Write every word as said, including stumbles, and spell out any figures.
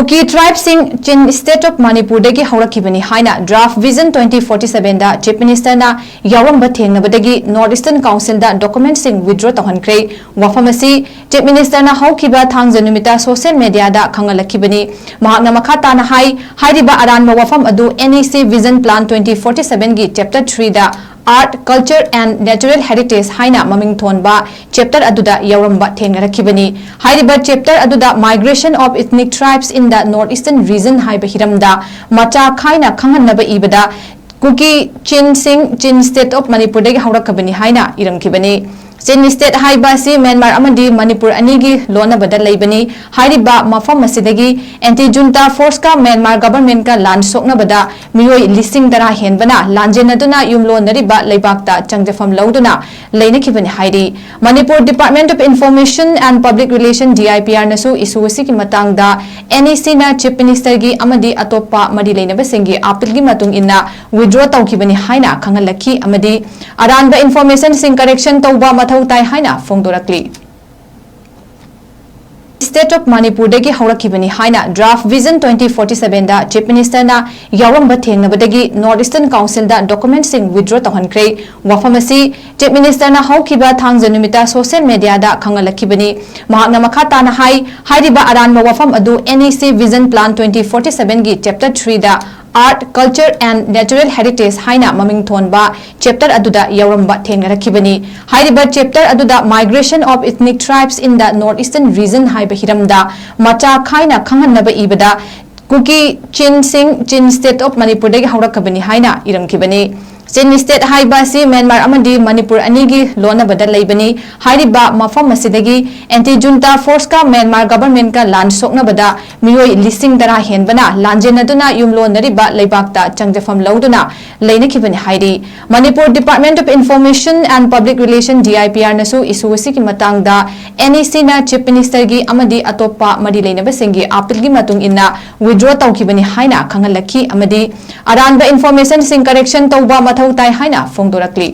ꯀꯨꯀꯤ ꯇ꯭ꯔꯥꯏꯕꯁꯤꯡ ꯆꯤꯟ state of ꯃꯅꯤꯄꯨꯔꯗꯒꯤ ꯍꯧꯔꯛꯈꯤꯕꯅꯤ ꯍꯥꯏꯅ ꯗ꯭ꯔꯥꯐ ꯚꯤꯖꯟ ꯇ꯭ꯋꯦꯟꯇꯤ ꯐꯣꯔꯇꯤ ꯁꯚꯦꯟꯗ ꯆꯤꯐ ꯃꯤꯅꯤꯁꯇꯔꯅ ꯌꯥꯎꯔꯝꯕ ꯊꯦꯡꯅꯕꯗꯒꯤ ꯅꯣꯔꯠ ꯏꯁꯇꯔꯟ ꯀꯥꯎꯟꯁꯤꯜꯗ ꯗꯣꯀꯨꯃꯦꯟꯠꯁꯤꯡ ꯋꯤꯗ꯭ꯔꯣ ꯇꯧꯍꯟꯈ꯭ꯔꯦ꯫ ꯋꯥꯐꯝ ꯑꯁꯤ ꯆꯤꯐ ꯃꯤꯅꯤꯁꯇꯔꯅ ꯍꯧꯈꯤꯕ ꯊꯥꯡꯖ ꯅꯨꯃꯤꯠꯇ ꯁꯣꯁꯤꯌꯦꯜ ꯃꯦꯗꯤꯌꯥꯗ ꯈꯪꯍꯜꯂꯛꯈꯤꯕꯅꯤ꯫ ꯃꯍꯥꯛꯅ ꯃꯈꯥ ꯇꯥꯅ ꯍꯥꯏ, ꯍꯥꯏꯔꯤꯕ ꯑꯔꯥꯟꯕ ꯋꯥꯐꯝ ꯑꯗꯨ NEC Vision Plan twenty forty seven ꯒꯤ Chapter three the Art, Culture and Natural Heritage ꯍꯥꯏꯅ ꯃꯃꯤꯡ ꯊꯣꯟꯕ ꯆꯦꯞꯇꯔ ꯑꯗꯨꯗ ꯌꯥꯎꯔꯝꯕ ꯊꯦꯡꯅꯔꯛꯈꯤꯕꯅꯤ꯫ ꯍꯥꯏꯔꯤꯕ ꯆꯦꯞꯇꯔ ꯑꯗꯨꯗ Migration of Ethnic Tribes in the North Eastern Region ꯍꯥꯏꯕ ꯍꯤꯔꯝꯗ ꯃꯆꯥ ꯈꯥꯏꯅ ꯈꯪꯍꯟꯅꯕ ꯏꯕꯗ ꯀꯨꯀꯤ ꯆꯤꯟꯁꯤꯡ ꯆꯤꯟ ꯁ꯭ꯇꯦꯠ ꯑꯣꯐ ꯃꯅꯤꯄꯨꯔꯗꯒꯤ ꯍꯧꯔꯛꯈꯤꯕꯅꯤ ꯍꯥꯏꯅ ꯏꯔꯝꯈꯤꯕꯅꯤ꯫ ꯆꯤꯟ ꯁ꯭ꯇꯦꯠ ꯍꯥꯏꯕ ꯑꯁꯤ ꯃ꯭ꯌꯥꯟꯃꯥꯔ ꯑꯃꯗꯤ ꯃꯅꯤꯄꯨꯔ ꯑꯅꯤꯒꯤ ꯂꯣꯟꯅꯕꯗ ꯂꯩꯕꯅꯤ꯫ ꯍꯥꯏꯔꯤꯕ ꯃꯐꯝ ꯑꯁꯤꯗꯒꯤ ꯑꯦꯟꯇꯤ ꯖꯨꯟꯇꯥ ꯐꯣꯔꯁꯀ ꯃ꯭ꯌꯥꯟꯃꯥꯔ ꯒꯚꯔꯟꯃꯦꯟꯠꯀ ꯂꯥꯟ ꯁꯣꯛꯅꯕꯗ ꯃꯤꯑꯣꯏ ꯂꯤꯁꯤꯡ ꯇꯔꯥ ꯍꯦꯟꯕꯅ ꯂꯥꯟꯖꯦꯟꯅꯗꯨꯅ ꯌꯨꯝꯂꯣꯟꯅꯔꯤꯕ ꯂꯩꯕꯥꯛꯇ ꯆꯪꯖꯐꯝ ꯂꯧꯗꯨꯅ ꯂꯩꯅꯈꯤꯕꯅꯤ ꯍꯥꯏꯔꯤ꯫ Manipur Department of Information and Public Relation, DIPR ꯅꯁꯨ ꯏꯁꯨ ꯑꯁꯤꯒꯤ ꯃꯇꯥꯡꯗ NEC ꯅ ꯆꯤꯐ ꯃꯤꯅꯤꯁꯇꯔꯒꯤ ꯑꯃꯗꯤ ꯑꯇꯣꯞꯄ ꯃꯔꯤ ꯂꯩꯅꯕꯁꯤꯡꯒꯤ ꯑꯥꯄꯤꯜꯒꯤ ꯃꯇꯨꯡ ꯏꯟꯅ ꯋꯤꯗ꯭ꯔꯣ ꯇꯧꯈꯤꯕꯅꯤ ꯍꯥꯏꯅ ꯈꯪꯍꯜꯂꯛꯈꯤ ꯑꯃꯗꯤ ꯑꯔꯥꯟꯕ ꯏꯟꯐꯣꯔꯃꯦꯁꯟꯁꯤꯡ ꯀꯔꯦꯛꯁꯟ ꯇꯧꯕ ꯃꯊꯧ ꯇꯥꯏ ꯍꯥꯏꯅ ꯐꯣꯡꯗꯣꯔꯛꯂꯤ꯫ ꯁ꯭ꯇꯦꯠ ꯑꯣꯐ ꯃꯅꯤꯄꯨꯔꯗꯒꯤ ꯍꯧꯔꯛꯈꯤꯕꯅꯤ ꯍꯥꯏꯅ ꯗ꯭ꯔꯥꯐ ꯚꯤꯖꯟ ꯇ꯭ꯋꯦꯟꯇꯤ ꯐꯣꯔꯇꯤ ꯁꯚꯦꯟꯗ ꯆꯤꯐ ꯃꯤꯅꯤꯁꯇꯔꯅ ꯌꯥꯎꯔꯝꯕ ꯊꯦꯡꯅꯕꯗꯒꯤ ꯅꯣꯔꯠ ꯏꯁꯇꯔꯟ ꯀꯥꯎꯟꯁꯤꯜꯗ ꯗꯣꯀꯨꯃꯦꯟꯠꯁꯤꯡ ꯋꯤꯗ꯭ꯔꯣ ꯇꯧꯍꯟꯈ꯭ꯔꯦ꯫ ꯋꯥꯐꯝ ꯑꯁꯤ ꯆꯤꯐ ꯃꯤꯅꯤꯁꯇꯔꯅ ꯍꯧꯈꯤꯕ ꯊꯥꯡꯖ ꯅꯨꯃꯤꯠꯇ ꯁꯣꯁꯤꯌꯦꯜ ꯃꯦꯗꯤꯌꯥꯗ ꯈꯪꯍꯜꯂꯛꯈꯤꯕꯅꯤ꯫ ꯃꯍꯥꯛꯅ ꯃꯈꯥ ꯇꯥꯅ ꯍꯥꯏ, ꯍꯥꯏꯔꯤꯕ ꯑꯔꯥꯟꯕ ꯋꯥꯐꯝ ꯑꯗꯨ NEC Vision Plan twenty forty seven ꯒꯤ Chapter three the Art, Culture and Natural Heritage ꯍꯥꯏꯅ ꯃꯃꯤꯡ ꯊꯣꯟꯕ ꯆꯦꯞꯇꯔ ꯑꯗꯨꯗ ꯌꯥꯎꯔꯝꯕ ꯊꯦꯡꯅꯔꯛꯈꯤꯕꯅꯤ꯫ ꯍꯥꯏꯔꯤꯕ ꯆꯦꯞꯇꯔ ꯑꯗꯨꯗ Migration of Ethnic Tribes in the North Eastern Region ꯍꯥꯏꯕ ꯍꯤꯔꯝꯗ ꯃꯆꯥ ꯈꯥꯏꯅ ꯈꯪꯍꯟꯅꯕ ꯏꯕꯗ ꯀꯨꯀꯤ ꯆꯤꯟꯁꯤꯡ ꯆꯤꯟ ꯁ꯭ꯇꯦꯠ ꯑꯣꯐ ꯃꯅꯤꯄꯨꯔꯗꯒꯤ ꯍꯧꯔꯛꯈꯤꯕꯅꯤ ꯍꯥꯏꯅ ꯏꯔꯝꯈꯤꯕꯅꯤ꯫ ꯆꯤꯟ ꯁ꯭ꯇꯦꯠ ꯍꯥꯏꯕ ꯑꯁꯤ ꯃ꯭ꯌꯥꯟꯃꯥꯔ ꯑꯃꯗꯤ ꯃꯅꯤꯄꯨꯔ ꯑꯅꯤꯒꯤ ꯂꯣꯟꯅꯕꯗ ꯂꯩꯕꯅꯤ꯫ ꯍꯥꯏꯔꯤꯕ ꯃꯐꯝ ꯑꯁꯤꯗꯒꯤ ꯑꯦꯟꯇꯤ ꯖꯨꯟꯇꯥ ꯐꯣꯔꯁꯀ ꯃ꯭ꯌꯥꯟꯃꯥꯔ ꯒꯚꯔꯟꯃꯦꯟꯠꯀ ꯂꯥꯟ ꯁꯣꯛꯅꯕꯗ ꯃꯤꯑꯣꯏ ꯂꯤꯁꯤꯡ ꯇꯔꯥ ꯍꯦꯟꯕꯅ ꯂꯥꯟꯖꯦꯟꯅꯗꯨꯅ ꯌꯨꯝꯂꯣꯟꯅꯔꯤꯕ ꯂꯩꯕꯥꯛꯇ ꯆꯪꯖꯐꯝ ꯂꯧꯗꯨꯅ ꯂꯩꯅꯈꯤꯕꯅꯤ ꯍꯥꯏꯔꯤ꯫ Manipur Department of Information and Public Relation, DIPR ꯅꯁꯨ ꯏꯁꯨ ꯑꯁꯤꯒꯤ ꯃꯇꯥꯡꯗ NEC ꯅ ꯆꯤꯐ ꯃꯤꯅꯤꯁꯇꯔꯒꯤ ꯑꯃꯗꯤ ꯑꯇꯣꯞꯄ ꯃꯔꯤ ꯂꯩꯅꯕꯁꯤꯡꯒꯤ ꯑꯥꯄꯤꯜꯒꯤ ꯃꯇꯨꯡ ꯏꯟꯅ ꯋꯤꯗ꯭ꯔꯣ ꯇꯧꯈꯤꯕꯅꯤ ꯍꯥꯏꯅ ꯈꯪꯍꯜꯂꯛꯈꯤ ꯑꯃꯗꯤ ꯑꯔꯥꯟꯕ ꯏꯟꯐꯣꯔꯃꯦꯁꯟꯁꯤꯡ ꯀꯔꯦꯛꯁꯟ ꯇꯧꯕ ꯃꯊꯧ ꯇꯥꯏ ꯍꯥꯏꯅ ꯐꯣꯡꯗꯣꯔꯛꯂꯤ꯫